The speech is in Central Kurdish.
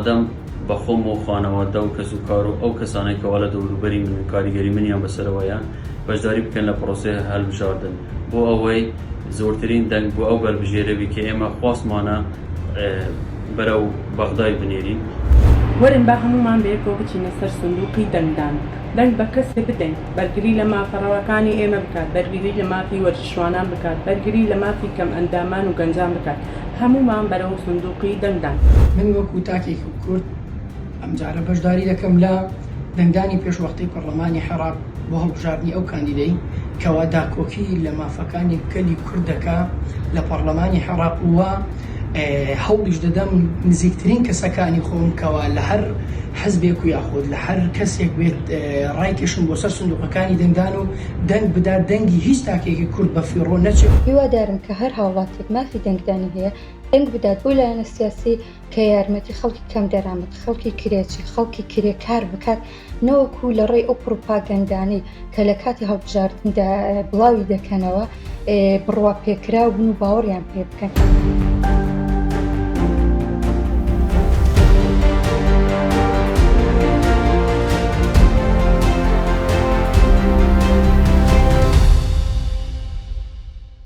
ئامادەم بە خۆم و خانەوادە و کەسوکار و ئەو کەسانەی کەوا لە دەوروبەری منن کاریگەری منیان بەسەرەوەیە بەشداری بکەن لە پرۆسەی هەلبژاردن بۆ ئەوەی زۆرترین دەنگ بۆ ئەو بەربژێرە بی کە ئێمە خواستمانە بەرەو بەغدای بنێرین. وەرن با هەموومان بەیەکەوە بچینە سەر سندوقی دەنگدان، دەنگ بە کەسێ بدەین بەرگری لە مافە ڕەواکانی ئێمە بکات، بەرگری لە مافی وەرزشوانان بکات، بەرگری لە مافی کەمئەندامان و گەنجان بکات، هەموومان بەرەو سندوقی دەنگدان. من وەکو تاکێکی کورد ئەمجارە بەشداری دەکەم لە دەنگدانی پێشوەختەی پەڕلەمانی عێراق بۆ هەڵبژاردنی ئەو کاندیدەی کەوا داکۆکی لە مافەکانی گەلی کورد دەکا لە پەڕلەمانی عێراق و هەوڵیش دەدەم نزیکترین کەسەکانی خۆم کەوا لە هەر حزبێک و یاخود لە هەر کەسێک بێت ڕایکێشم بۆ سەر سندوقەکانی دەنگدان و دەنگ بدات دەنگی هیچ تاکێکی کورد بە فیڕۆ نەچێت. هیوادارم کە هەر هاوڵاتیەک مافی دەنگدانی هەیە دەنگ بدات بۆ لایەنە سیاسی کە یارمەتی خەڵکی کەم دەرامەت، خەڵکی کرێچی، خەڵکی کرێکار بکات نەوەکو لە ڕێی ئەو پڕوپاگەندانەی کە لە کاتی هەڵبژاردندا بڵاوی دەکەنەوە بڕوا پێکراو بن و باوەڕیان پێ بکەن.